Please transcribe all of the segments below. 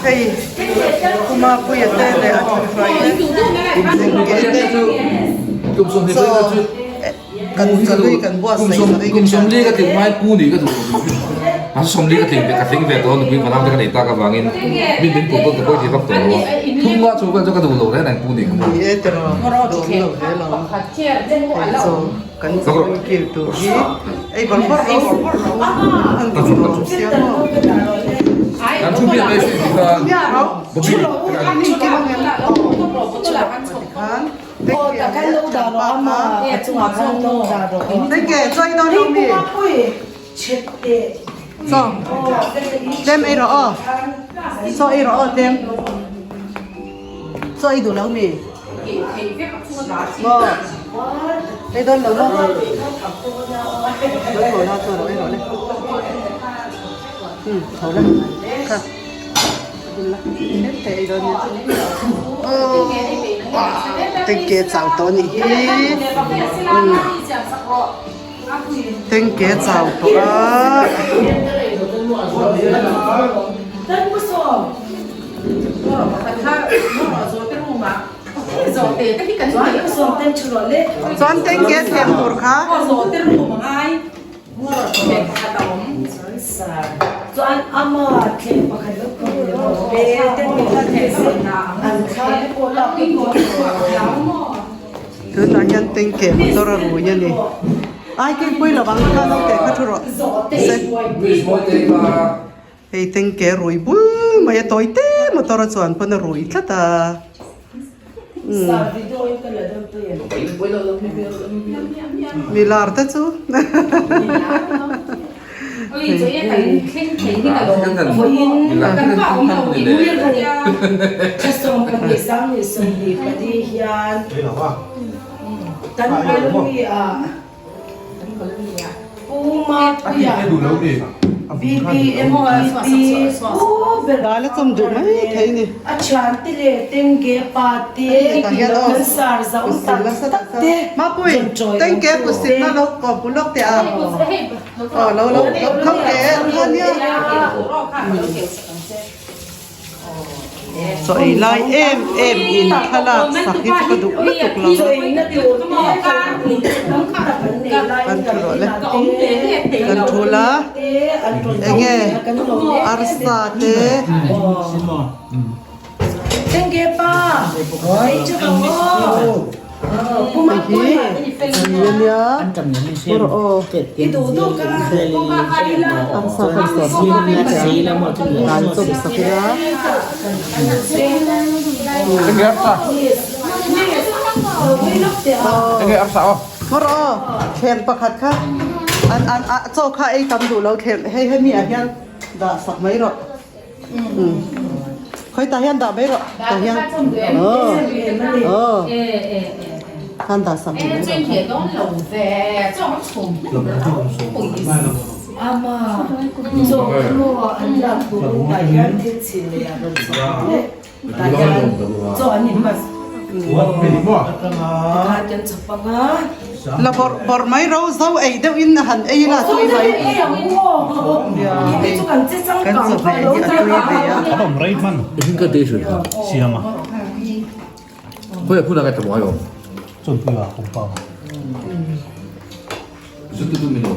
Hei Kuma Puia te leh a thuihhruai te Zingkeh te chaw kan chawlui kan buatsaih sak hi ka hria. Ni e tiraw duhawm lo hle lo hei chaw kan chawlui kil tur hi ei bawrh bawrh lo an duh nuam sia maw. Tlem ei rawh aw chaw ei rawh aw tlem chaw ei duh lo mi maw ei dawn lo maw lo tho la chaw rawh ei rawh le umm tho la kha. Tengke chau tawh a nih hi tengke chau tawh a. Chuan tengke thlem tur kha. Tunah hian tengke motor a rui a ni. Ai keipui lo ang kha naute kha thu rawh se. Hei tengke rui bul mai a tawi te motor a chuan pawn a rui tlat a. Milar te chu Dal a chawm duh mai thei ni. Mapui tengke pusilna lo kawm pul lawk teh a aw lo lo lo ke kha nia. Chaw ei lai em em in thlalak sak hi chu ka duh lutuk lo kan thu rawh le kan thu la enge arsa te Hei hi ui a nia pu rawh aw arsa kan siam dal chawp sak ila pu rawh aw thleng pakhat kha an an a chaw kha ei tam duh lo thleng hei hemi ah hian dah sak mai rawh. Khawi tah hian dah mai rawh tah hian aw aw khan dah sak mai rawh La bawrh bawrh mai ro zo ei deuh in a han ei la tui mai. Kan chawhmeh hi a tui ve a.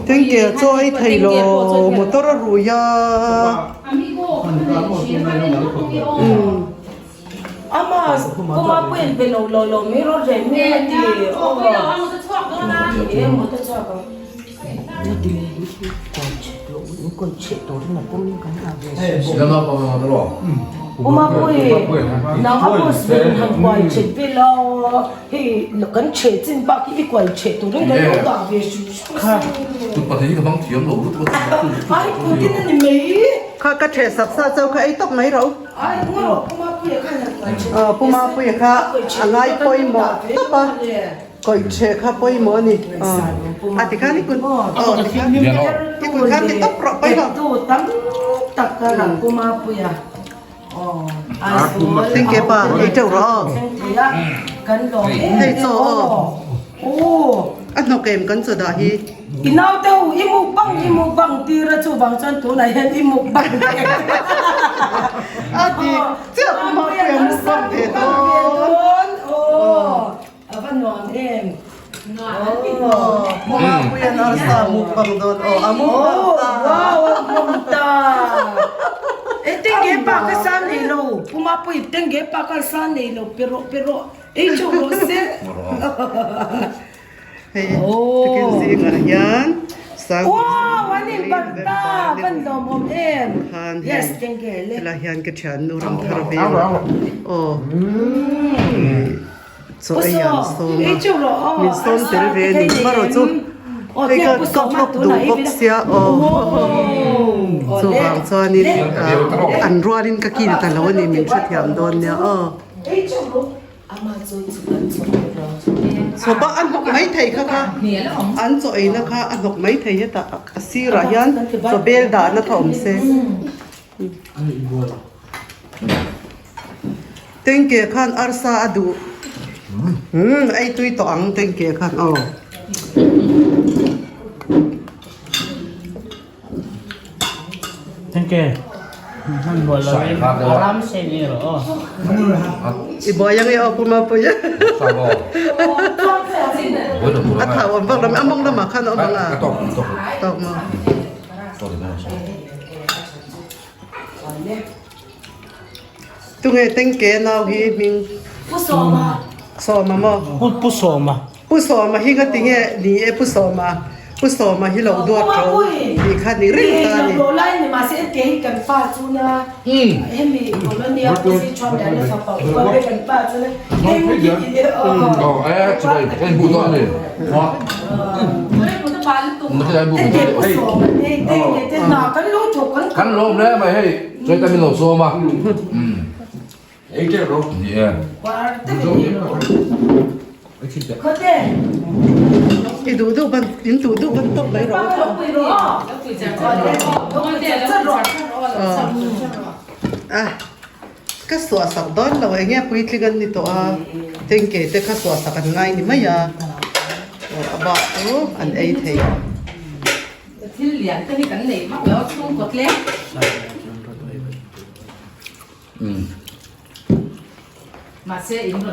Tengke chaw ei thei lo motor a rui a. Kha ka ṭheh sak sa chau kha ei tawp mai ro. Aw Pu Mapuia kha a ngai pawimawh tawp a, kawihcheh kha pawimawh a ni. Aw a ti khan i kun aw ti khan i kun khan ti tawp rawh pawi lo. Thank you pa ei teuh rawh aw. Hei chaw aw. A hnawk em kan chaw dah hi. I naute ho i mukbang i mukbang tir a chuvang chuan tunah hian i mukbang ve A dik chiah pu Mapui a mukbang ve dawn. Aw a va nuam em. Aw pu Mapui an arsa mukbang dawn aw a mukbang ta. Wow a mukbang ta. E tenge pa ka sa nei lo pu Mapui tenge pa ka sa nei lo pe rawh pe rawh ei chu rawh se. Hei tukin zingah hian Wow an in ban ta van lawmawm em yes tenge le helai hian ka thiannu ram thar ve a aw chaw ei an sawm a min sawm tel ve a ni marawh chu hei ka ka vlog duh bawk sia aw chuvang chuanin an rualin ka kil ta lo a ni min hrethiam dawn nia aw. Chawpa a hnawk mai thei kha kha an chaw eina kha a hnawk mai thei hetah a sirah hian chaw bel dahna kha awm se. Tengke khan arsa a duh umm ei tui tawh ang tengke khan aw. I buai ang e aw Pu Mapui. A thau awm vak lo a mawng lamah khan a awm ang a. Tawk maw. Tunge tengke nau hi hming? Pu Sawma. Sawma maw? Pu Sawma. Pu Sawma hi nga tinge ni e Pu Sawma Pu Sawma hi lo duat tho tih kha ni reng ta a ni. Lo lai ni mahse kei kan pa chu na hemi Polonia position lian a fapa upa ber kan pa chu na heng hi ti e aw. Pu Sawma hei teng leh te hna kan lo thawk kan Kan lawm hle mai hei chawi ta min lo sawm a. I duh duh ban in duh duh ban tawk mai rawh a ka suah sak dawn lo eng nge puitling an ni tawh a tengke te kha suah sak an ngai ni mai a a bak chu an ei thei.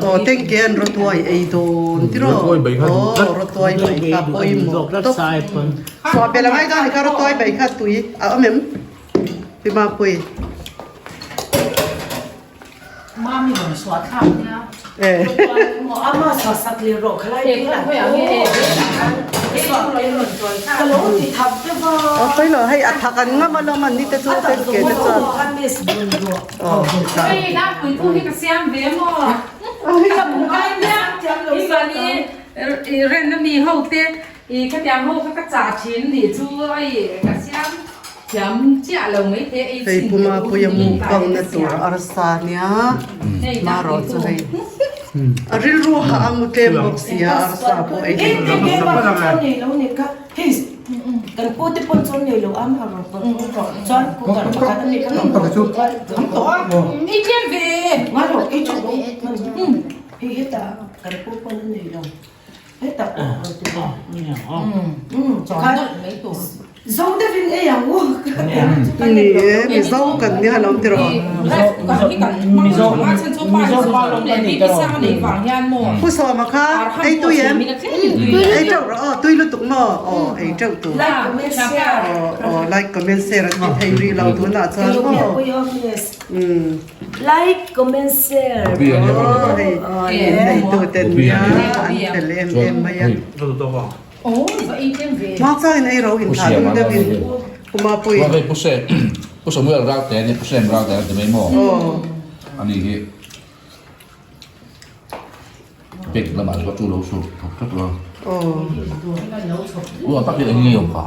Aw tengke an rawtuai ei dawn tiraw aw rawtuai bai kha pawimawh tawp chhuah belh angai dawn ni kha rawtuai bai kha tui a awm em pi mapui Aw sawi hei a thak an ngam alawm an ni te chu tengke te chuan. Hei puma puia mukbang na tur arsa nia marawh chu hei a rilru hah a mu tlem bawk sia arsa pawh ei thei lo. Kan pu te pawn chuan nei lo am har chuan cooker pakhat a ni kha kham tawh a i tlem ve ngai lo ei chu hei heta kan pu pawn a nei lo heta zo deuhin ei ang u ni e mizo kan nia lo tiraw mizo mizo pa lawm kan ni tiraw pu sawma kha ei tui em ei teuh rawh aw tui lutuk maw aw ei teuh tur aw aw like comment share an ti thei rih lo tunah chuan maw umm like comment share aw hei in neitu ten nia an fel em em mai a hma changin ei ro in thah deuh deuhin Pu Mapui Pu Samuel Ralte a nia Pu Sam Ralte an ti mai maw ani hi. Bank lamah chuan chu lo chhuk thawk tlat lo a. Aw. Tak hi eng nge awm kha?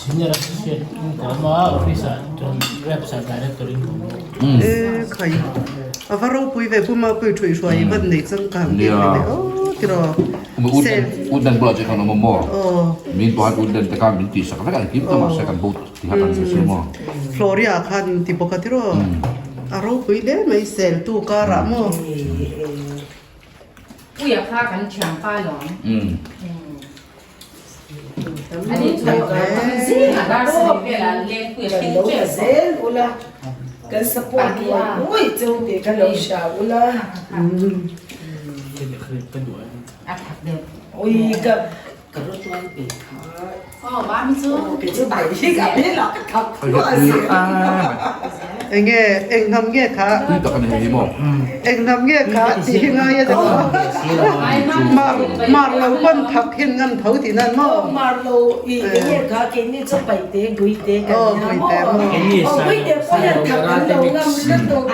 Senior associate in ka awm a, office ah chuan reps ah director in ka awm bawk. E khai a va ropui ve Pu Mapui thui hruai i van nei changkang em em e aw tiraw Sel. Udden bulah chuan kan awm a maw? Min pawh khan Udden te khan min tihsak vek a engkim ta mahse kan bo ti kha kan hre si maw? Floria khan min ti bawk a tiraw? A ropui hle mai sel tu karah maw? Puia kha kan thianpa lawm. Kan lo la zel ula kan support ngawih ngawih cheu tih kha lo hria ula. Ui ka ka rawtuai pe kha. Kei chu bai hi ka pe la ka thak hluah a si. Enge eng hnam nge kha? Tui tak a ni hei hi maw? Eng hnam nge kha tih hi ngai a ni maw? Mar mar lo pawn thak hian ngam tho tih nan maw? Mar lo i enge kha keini chu paite guite kan nia maw? Aw guite pawh hian thak an lo ngam lutuk.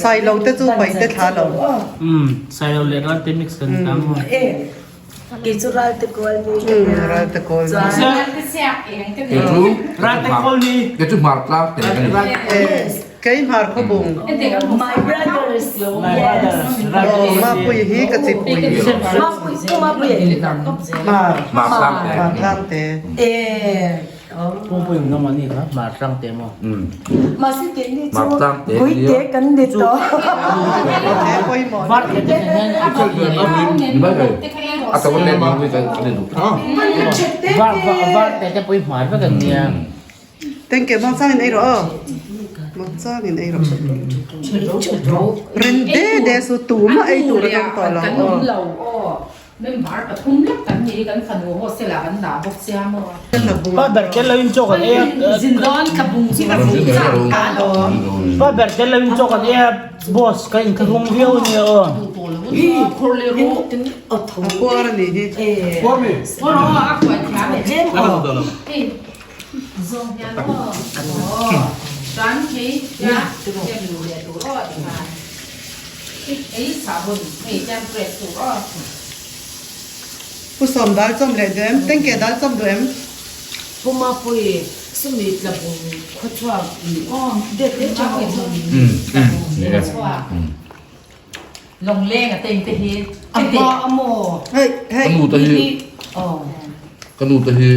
Sailo te chu paite thla lo. Sailo leh Ralte mix kan tam. Kei chu Ralte kawl ni. Ralte kawl ni. Ralte kawl ni. Kei chu hmar tlang te ka ni. Kei hmar khawbung. My brothers. My brothers. Mapui hi ka chipui. Mapui mapui. Hmar. Hmar tlang te. Hmar tlang te. Pungpui ngam ani kha hmar tlang te maw. Mahse keini chu guite kan ni tawh. Var te te nen hian var te te pawh hi hmar vek an nia. Thank you mangchangin ei rawh aw mangchangin ei rawh ren de de su tumah ei tur a awm tawh lo aw. Member pathum lek kan ni kan fanu hostel ah kan dah bawk sia maw. Pa ber tel lo in chaw kan ei a. Zin dawn ka bung chu ka bung chak ta lo. Pa ber tel lo in chaw kan ei a boss ka in thlahrung viau a nia aw. A puar a nih hi. Pu Sawm dal chawm leh duh em? Tengke dal chawm duh em? Pu Mapui, Sumi tlabung khawchhuak i det te chang i chu. A hma a maw? Hei hei. Ka nu te hi ka nu te hi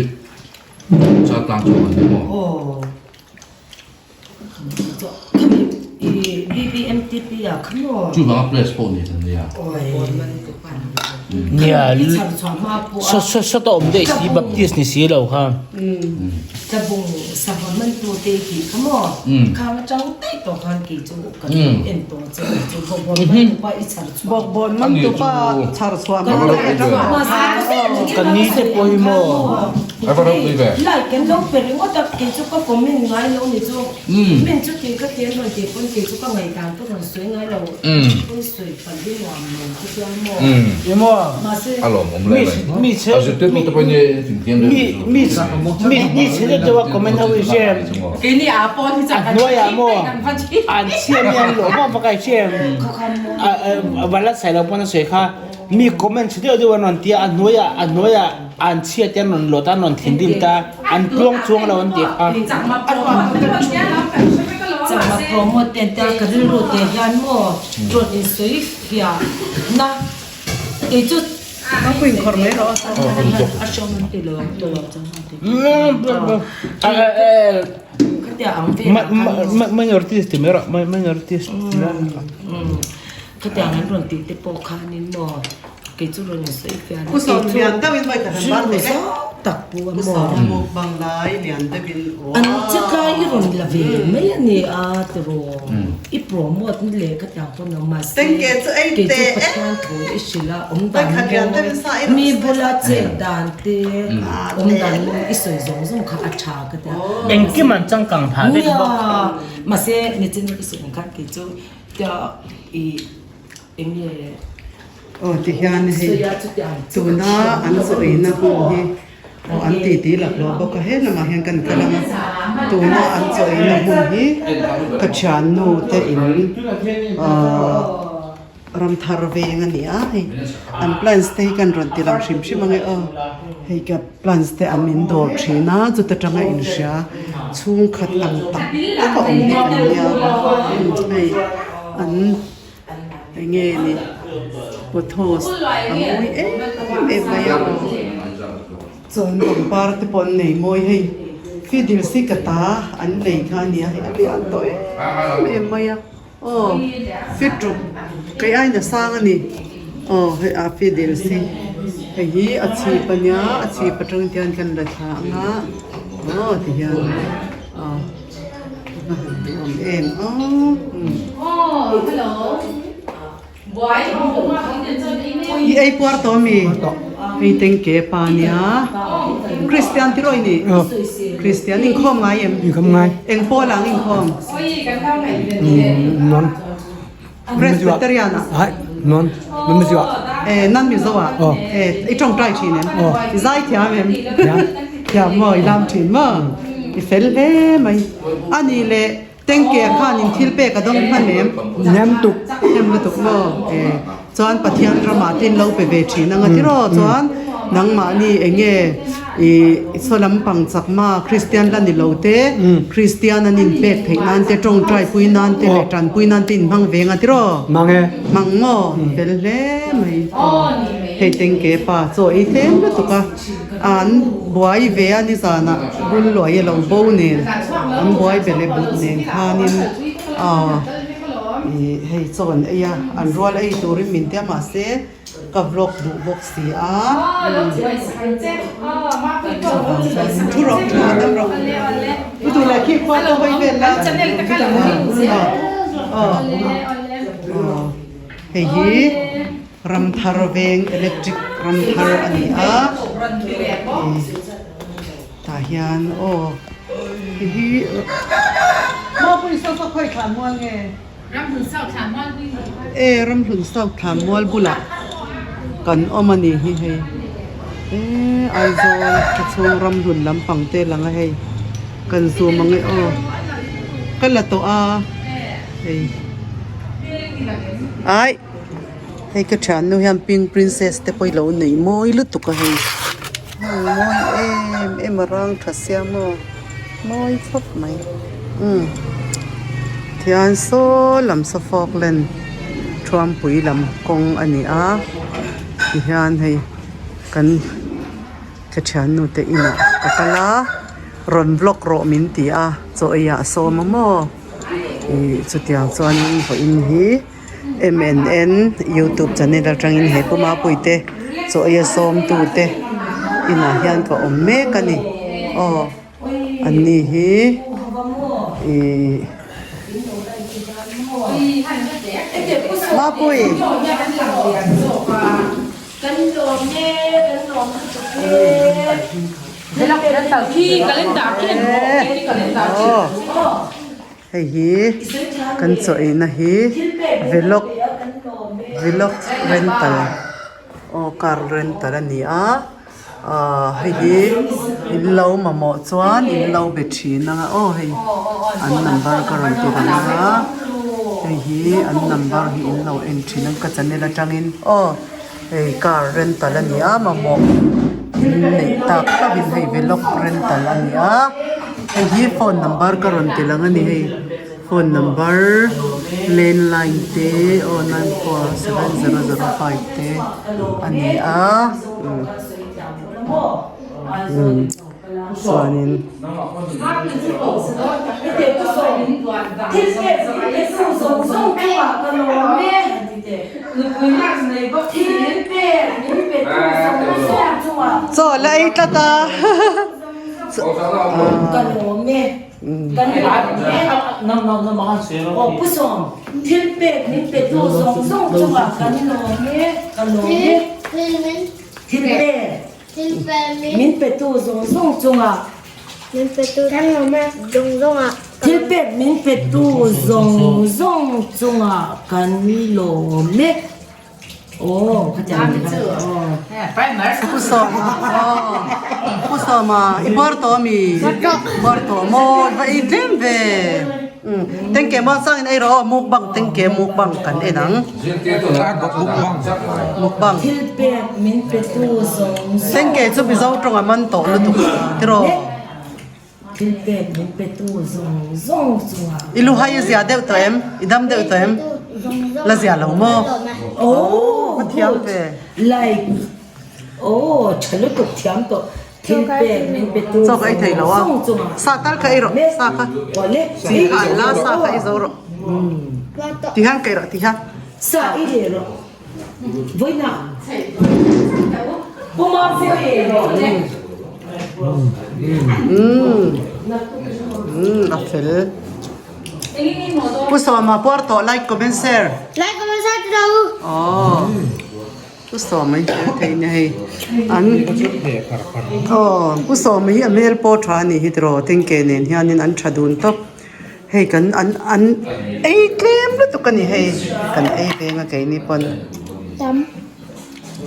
Chaltlang chhuak an ni maw? Aw. Khami i BBMTP ah kha maw? Chuvanga press pawh ni kan nia. Nia, sawta awm daih si Baptist ni si lo kha. Tlabung sava mantu te tih kha maw? Khang atang daih tawh khan kei chu ka en tawh che chu bawkbawn mantu pa i chhar chhuah. Bawkbawn mantu pa chhar chhuah hma daih atang tawh. Kan ni te pawh hi maw? A va ropui ve. Like kan lo pe ringawt a, kei chu ka comment ngai lo ni chu. Min chu ti ka ti an rawn tih pawn kei chu ka ngaihdan ka rawn sawi ngai lo. Pawn sawi palh hi nuam lo ka tia maw. Ih maw. Mahse. A lawmawm le mai. A zirtirtu te pawhin i Mi mi mi chhe deuh deuh a comment ho hi hriam. Keini a pawn hi A hnuaiah maw an chhiat mi an lawm vak vak a i hriam. Vanla saih lo pawn a sawi kha. Mi comment chhe deuh deuh an rawn ti a, a hnuaiah a hnuaiah an chhiat te an rawn lawt a, an rawn thinrim ta, an tluang chuang lo an tih kha. Chakma promote ten te a ka rilru te hian maw rawn insawi fiah na kei chu A pui inkhawrh mai rawh a. Khatia ang velah khan Minorities ti mai rawh, minorities ti la. Khatiang an rawn tih te pawh khanin maw kei chu rawn insawi fiah Pu Sawm lian deuhin vawi khat han bar theih e. Tak pu a Pu maw. Sawm muk bang lai lian deuhin aw. An chetlai i rawn la ve mai a ni a tiraw. I promote ni leh khatiang pawn awm mahse Tengke chu ei kei chu teh e. Pathian thu i hrilh a awm Vawi dan khat lian mawi deuhin sa i rawn mi sawi bula sa. chet dan te awm dan mawi i sawi zawng zawng kha a tha ka tia. Engkim an changkang phah vek bawk. Nia mahse nichin ka sawi ang khan kei chu Aw ti hian hei tuna an zawhina hmun hi aw an titi laklawh bawk a he lamah hian kan kal ang a tuna an zawhina hmun hi ka thiannu te in ahh ramthar veng a ni a hei an plants te hi kan rawn ti lang hrim hrim ang e aw hei ka plants te an in dawr thin a chuta tanga inhria chhungkhat ang tak tak a awm hi an nia hei an eng nge ni pothos a mawi em em mai a chuan pangpar te pawh an nei mawi hei fiddle si ka ta an lei kha a nia hei a lian tawh em em mai a aw fitruk kei aina sang a ni. Aw hei afi dil si hei hi a chhip a nia a chhip atang hian kan la thla ang a aw ti hian aw a han duhawm em aw I ei puar tawh ami? Hei tengke pa nia Christian tiraw i nih? Christian inkhawm ngai em? Inkhawm ngai. Eng pawl ang inkhawm? Non. Presbyterian ah? Ai, non. Non Mizo ah. Eh, non Mizo ah? Eh, i tawngtai thin em? I zai thiam em? Thiam. Thiam maw, i lam thin maw? I fel hle mai. Ani leh Tengke khanin thil pek a dawng hman em? Nem tuk. Nem lutuk maw? Eh, chuan Pathian ramah te in lo pe ve thin anga tiraw chuan nangmahni eng nge i saw lampang chakma Kristian la ni lo te Kristian an inpek theih nan te tawngtai pui nan te leh tanpui nan te in hmang ve anga tiraw? Hmang e. Hmang maw? Fel hle mai. Hei Tengke pa chaw ei tlem lutuk a. An buai ve a nizanah bul luai a lo bo nen an buai be leh but nen khanin aw ih hei chaw an ei a an rual ei turin min tia mahse ka vlog duh bawk si a thu rawh thu rawh dam rawh u duh leh khi khua pawh hawi vel la aw aw hei hi. Ramthar veng electric ramthar a ni a tah hian aw hei hi e Ramhlun South Thlanmual bulah kan awm a ni hi hei e Aizawl khawchhung Ramhlun lampang te lang a hei kan zoom ang e aw ka la tawh a hei aih. Hei ka thiannu hian pink princess te pawh i lo nei mawi lutuk a hei hei mawi em em a rang tha sia maw mawi khawp mai umm thian saw lam saw falkland thuampui lam kawng a ni a tihian hei kan ka thiannu te inah ka kal a rawn vlog rawh min ti a chaw ei ah a sawm a maw ih chutiang chuanin vawiin hi. MNN youtube channel atangin he pu Mapuite chaw eia sawmtute inah hian ka awm mek a ni aw anni hi ihh Mapui. Hei hi kan chaw eina hi vlog vlog rental aw car rental a ni a ahh hei hi in lo mamawh chuan in lo be thin ang a aw hei an number ka rawn ti ang a hei hi an number hi in lo en thin ang ka channel atangin aw hei car rental a ni a mamawh in neih tak tak in hei vlog rental a ni a hei hi phone number ka rawn ti lang a ni hei phone number landline te aw 947005 te a ni a umm chuanin. Chaw la ei tlat a. Min petu zawng zawng chungah. Min petu zawng zawngah. Thilpek min petu zawng zawng chungah kan lawm e. Aw khatiang ni kha. Pu Sawma aw Pu Sawma i buar tawh ami? Buar tawh maw va ei tlem ve. Tengke muang chang in ei rawh aw mukbang tengke mukbang kan en ang. Mukbang. Thilpek min petu zawng zawng. Tengke chu Mizo tawng a man tawh lutuk tiraw. Thilpek min petu zawng zawng chungah. I luhai i zia deuh tawh em? I dam deuh tawh em? La zia lo maw? Oh A thiam ve. Like oh tha lutuk thiam tawh. Thilpek min petu Chaw ka ei thei lo a. zawng chungah. Sa tal ka ei rawh. Sa kha. Chi kha an la sa kha ei zo rawh. Tihian ka ei rawh tihian. Sa i leh rawh. Vawiinah Pu Mapui rawh le. Umm a fel. Pu Sawma puar tawh like comment share. Like comment share ti rawh u. Aww Pu Sawma hi fel thei nia hei an aw Pu Sawma hi a hmel pawh tha a nih hi tiraw tengke nen hianin an tha dun tawp. Hei kan an an ei tlem lutuk a ni hei kan ei veng a keini pawn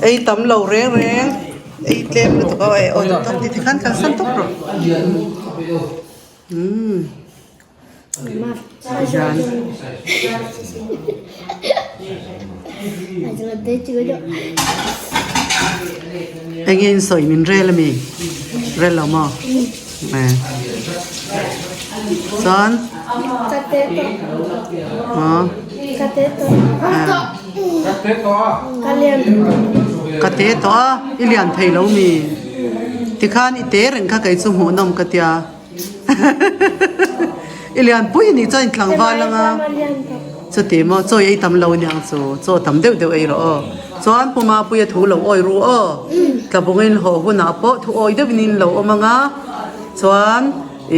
ei tam lo reng reng ei tlem lutuk a aw aw tawp ti tikhan kalsan tawp rawh umm tihian. Enge in sawi min rel ami rel lo maw eh chuan ka te tawh a i lian thei lo mi tikhan i te reng kha kei chu hmuh nawm ka tia. I lianpui anih chuan in tlangval anga chuti maw chaw ei tam lo aniang chu chaw tam deuh deuh ei rawh aw chuan Pu Mapuia thu lo awi ru aw tlabung in haw hunah pawh thu awi deuhin in lo awm anga chuan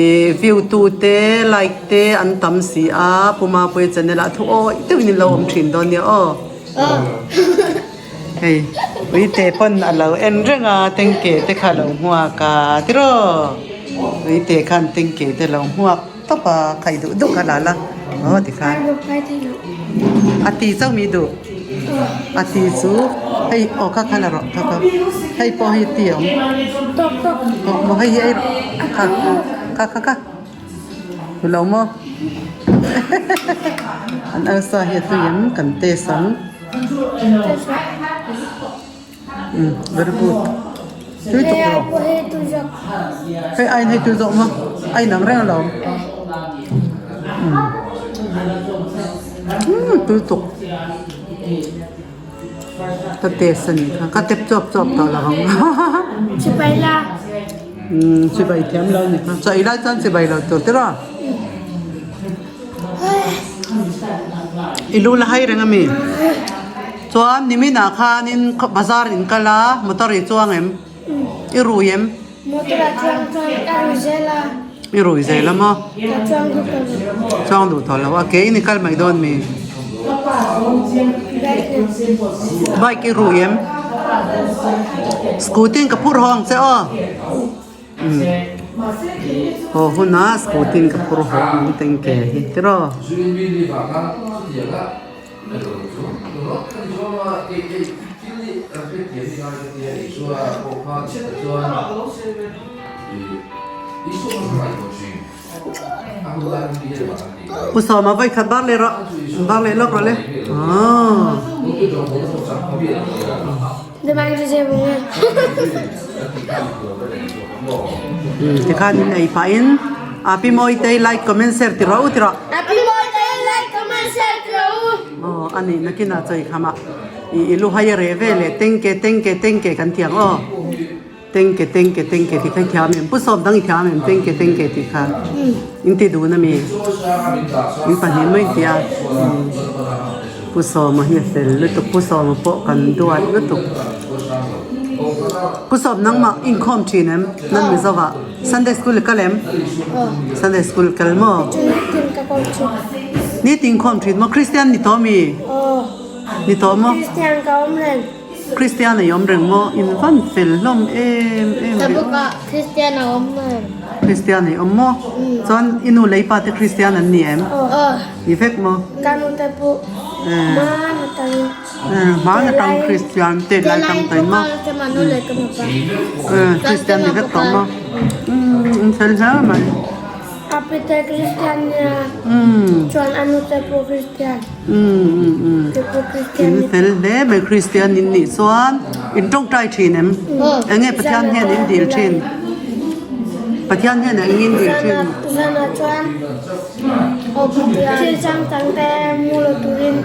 ih view tu te like te an tam si a Pu Mapuia channel ah thu awi deuhin in lo awm thin dawn nia aw. Hei uite pawn a lo en reng a tengke te kha a lo hmuak a tiraw uite khan tengke te a lo hmuak tawp a khaih duh duh kha la la aw tikhan a ti chauh mi duh a ti chu hei aw kha kha la rawh kha kha hei pawh hi ti a awm tawk maw hei hi ei rawh kha kha kha kha. Lo maw? An arsa hi a tui em? Kan test ang. Umm very good. Tui tuk lo. Hei aiin hei tui zawk maw? A inang reng alawm. Umm tui tuk. Ka test a nih kha. Ka tep chuap chuap tawh lo ang. Chibai la. Umm chibai thiam lo a ni kha. Chaw ei lai chuan chibai lo tur tiraw? I lu la hai reng a mi? Chuan niminah khanin bazar in kal a, motor i chuang em? I rui em? Motor ah chuang chuan ka rui zel a. I rui zel a maw? Ka chuang duh tawh lo. Chuang duh tawh lo a, ke in i kal mai dawn mi? Bike i rui em? Scooty in ka phur haw ang che aw. Umm haw huna scooty in ka phur haw ang tengke hi tiraw? Pu Sawma vawi khat bar leh rawh bar leh lawk rawh le aw. Tikhan in ei pahin Api Mawitei like comment share ti rawh u ti rawh. Api Mawitei like comment share ti rawh u. Aw a nih nakinah chawi khamah i luhai a reh ve leh tengke tengke tengke kan ti ang aw tengke tengke tengke tih kha i thiam em pu sawm dang i thiam em tengke tengke tih kha in ti dun ami in pahnih mai in ti a pu sawma hi a fel lutuk pu sawma pawh kan duat lutuk pu sawm nangmah inkhawm thin em nan Mizo ah Sunday school i kal em Sunday school kal maw. Nitin khawm thin maw? Kristian ni tawh mi? Ni tawh maw? Kristian ka awm reng. Kristian a i awm reng maw? In van fel hlawm em em rih. Tabuk ah Kristian a awm reng. Kristian a i awm maw? Chuan i nu leh i pa te Kristian an ni em? Ni vek maw? Ka nu te pawh hmaan atang. Hmaan atang Kristian te lai tang tain maw? Kristian ni vek tawh maw? In fel hle mai. A pite Kristian nia chuan a nute pawh Kristian. Te pawh Kristian. In fel hle mai Kristian in nih chuan in tawngtai thin em? Enge Pathian hian in dil thin? Pathian hian eng in dil thin? Zanah chuan thil chang chang te mu lo turin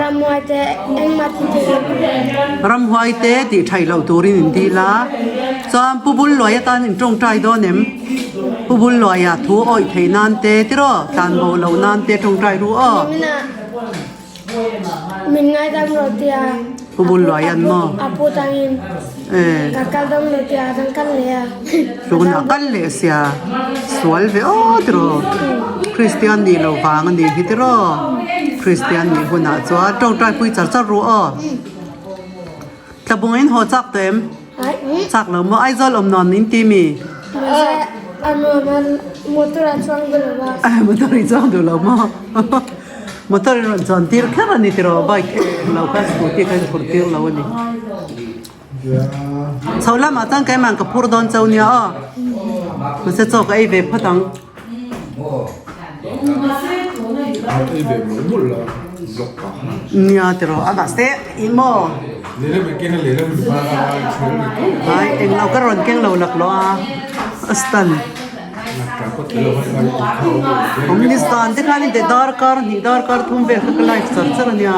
ramhuai te engmah ti thei lo. Ramhuai te tih thaih loh turin in dil a, chuan Pu Bulluai atan in tawngtai dawn em? Pu Bulluaia thu awih theih nan te tiraw tlan bo loh nan te tawngtai ru aw. Min ngaidam lo tia. Pu Bulluai an maw? A pu tangin ka kal dam lo tia a dang kal leh a. Tun a kal leh sia sual ve aw tiraw Kristian nih loh vang a nih hi tiraw Kristian nih hunah chuan tawngtai pui char char ru aw. Tlabung in haw chak tawh em? Chak lo maw? Aizawl awm nuam in ti mi? A nuam a motor a chuang duh lo a. Motor i chuang duh lo maw? Motor in rawn chuan tir kher a ni tiraw bike eng lo kha scooty kha in phur tir lo a ni. Chho lamah chuan keimah ka phur dawn chau nia aw. Mahse chaw ka ei ve phawt ang. Nia tiraw a mahse ih maw. Hai englo ka rawn keng lo laklawh a a stand. Awmnistan te khan inte darkar hnih darkar thum vel kha ka live char char ania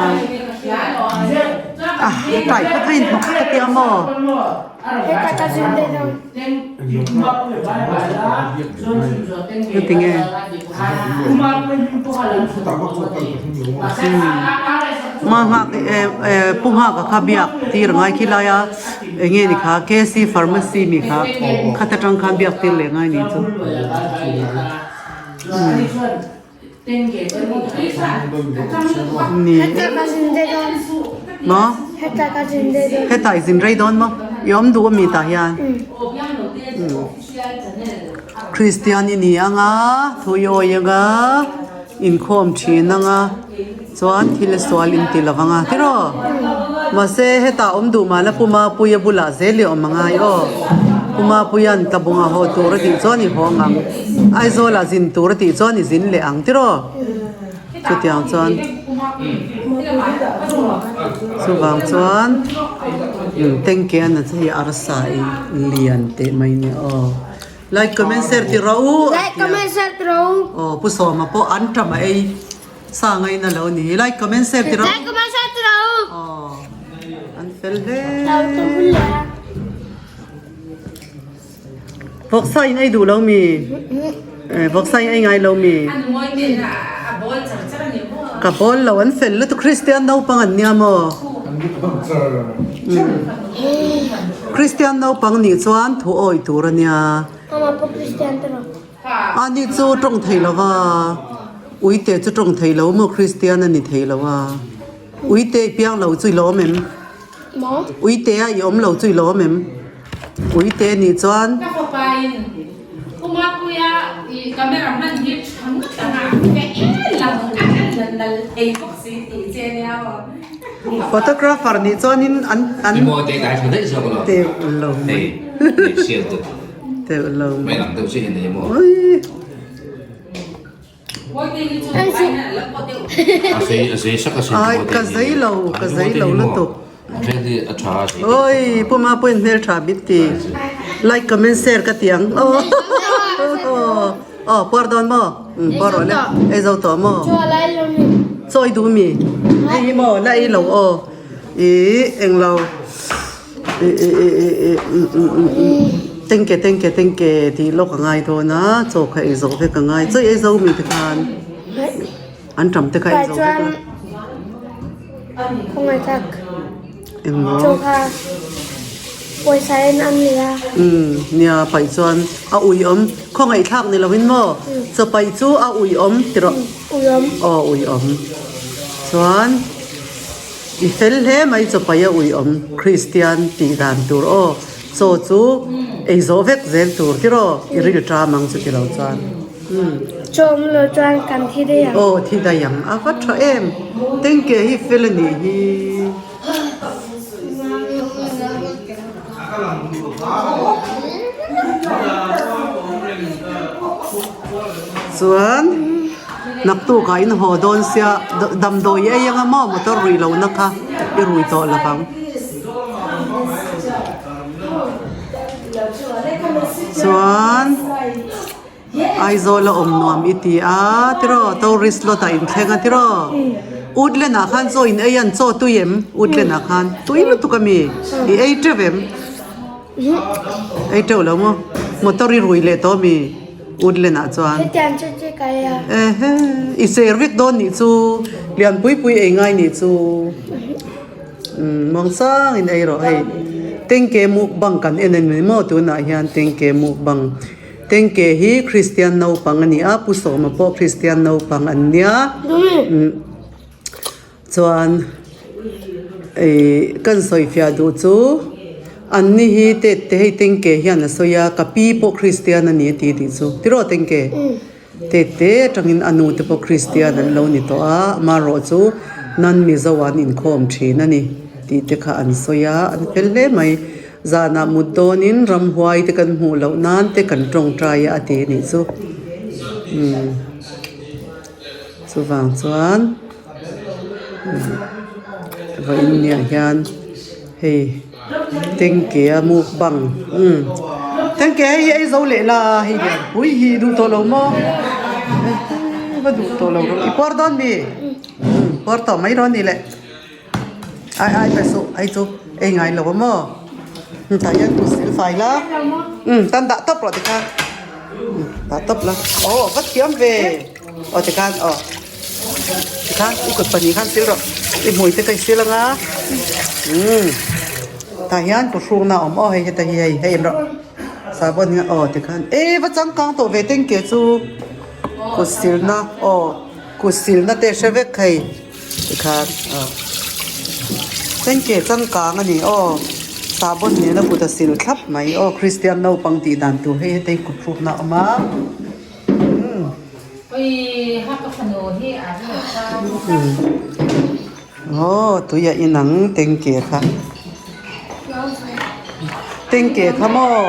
ah tai kha kha inhnawk ka tia maw heti nge ma nghak eh eh pu nghak a kha biak tir a ngai khi lai a. Eng nge ni kha KC Pharmacy mi kha khat atang khan biak tir leh ngai ni chu. Ni. Maw? Hetah i zin rei dawn maw? I awm duh ami tah hian? Kristian i ni anga, thu i awi anga, inkhawm thin anga. Chuan thil a sual in ti lo vang a, tiraw? Mahse, hetah awm duh mah la Pu Mapuia bulah zel i awm a ngai aw. Pu Mapuia'n Tlabunga haw tur a tih chuan i haw ang. Aizawlah zin tur a tih chuan i zin leh ang, tiraw? Chutiang chuan chuvang chuan Tengkeana chu hei arsa i lian teh mai nia aw. Like comment share ti rawh u. Like comment share ti rawh u. Aw Pu Sawma pawh an ṭam a ei. Sa ngaina lo ni. Like comment share ti rawh. Like comment share ti rawh. Aw an fel hle. Tau tu bul le. Vawksa in ei duh lo mi? Eh vawksa in ei ngai lo mi? Ka bawl lo an fel lutuk Christian naupang an nia maw? Christian naupang nih chuan thu awih tur a nia. Amah pawh Christian te rawh. Ani chu tawng thei lo va, Uite chu tawng thei lo maw Kristian a ni thei lo a, Uite i piang lo chu i lawm em? Uite a i awm lo chu i lawm em? Uite nih chuan. Ka fapa in Umapuia i camera hman hi tha ngawt ang a, ka en lang a en nal nal thei bawk si tih che nia aw. Photographer nih chuan in an an. Ni maw te kai tha daih zawk lo. Teuh lo mai. Hei, hei sial tu. Teuh lo mai. Mai lang deuh chiah hi nei maw? Ui. A zei a zei sak a sin Ai ka zei lo ka zei lo lutuk. A hmel hi a tha a zei. Oi pu ma pawhin hmel tha bik ti. Like comment share ka ti ang. Aw aw puar dawn maw? Um puar rawh le. Ei zo tawh maw? Chaw i duh mi? Hei hi maw la ei lo aw. Ih englo. Tengke tengke tengke tih lawk a ngai dawn a chaw kha ei zawh vek a ngai chaw ei zo mi te khan an tam te kha ei zawh vek a engmaw umm nia paih chuan a ui awm khawngaih thlak ni lovin maw chaw paih chu a ui awm ti rawh aw ui awm chuan. I fel hle mai chawpai a uiawm Kristian tih dan tur aw chaw chu ei zawh vek zel tur tiraw i ril ṭam ang chu tilo chuan umm. Chaw awm lo chuan kan thi daih ang. Aw thi daih ang a va ṭha em tengke hi fel a nih hi. Chuan naktukah in haw dawn sia damdawi ei anga maw motor ruih lohna kha i rui tawh lo vang. Chuan Aizawl a awm nuam i ti a tiraw tourist lot ah inthleng a tiraw Woodland ah khan chaw in ei an chaw tui em Woodland ah khan tui lutuk a mi i ei teuh em ei teuh lo maw motor i rui leh tawh mi Woodland ah chuan. ka ei a. Ehe, i ser vek dawn nih chu, lian pui pui ei ngai nih chu. Umm muang sangin ei rawh hei. Tengke mukbang kan en a ni maw tunah hian tengke mukbang. Tengke hi Kristian naupang a ni a, Pu Sawma pawh Kristian naupang an nia. Umm chuan ih kan sawifiah duh chu an ni hi tet te hei tengke hian a sawi a, ka pi pawh Kristian a ni a ti tih chu. Tiraw tengke? Tet te atangin a nu te pawh Kristian an lo ni tawh a, amaherawh chu nan Mizo an inkhawm thin a ni tih te kha an sawi a, an fel hle mai. Zanah mut dawnin ramhuai te kan hmuh loh nan te kan tawngtai a a ti anih chu. Umm chuvang chuan vawiin niah hian hei tengke a mukbang umm tengke hei hi ei zo leh la hei lian pui hi duh tawh lo maw va duh tawh lo i puar dawn mi umm puar tawh mai dawn ni le. Ai ai pe suh hei chu ei ngai lo a maw tah hian tu sil fai la umm tan dah tawp rawh tikhan dah tawp la aw va thiam ve aw tikhan aw tikhan i kut pahnih khan sil rawh i hmui te ka i sil anga umm tah hian kuthrukna a awm aw hei heta hi hei hei en rawh sahbawn hi aw tikhan e va changkang tawh ve tengke chu kut silna aw kut silna te hre vek hei. Tikhan aw tengke changkang a ni aw sahbawn nena kut a sil thlap mai aw Kristian naupang tih dan tur hei hetei kut hrukna a awm a umm aw tui a inang tengke kha tengke kha maw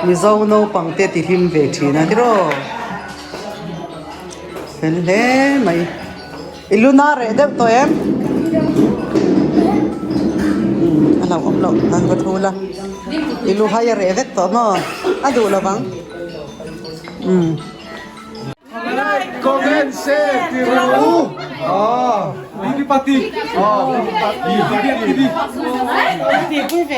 Mizo naupang te ti hlim ve thin a tiraw fel hle mai. I lu na reh deuh tawh em? Umm a lo awm loh an va thu la. I lu hai a reh vek tawh maw? A duh lo vang. Umm. Like, comment, share ti rawh u. Aw, Bibi Pati. Aw, Bibi Pati.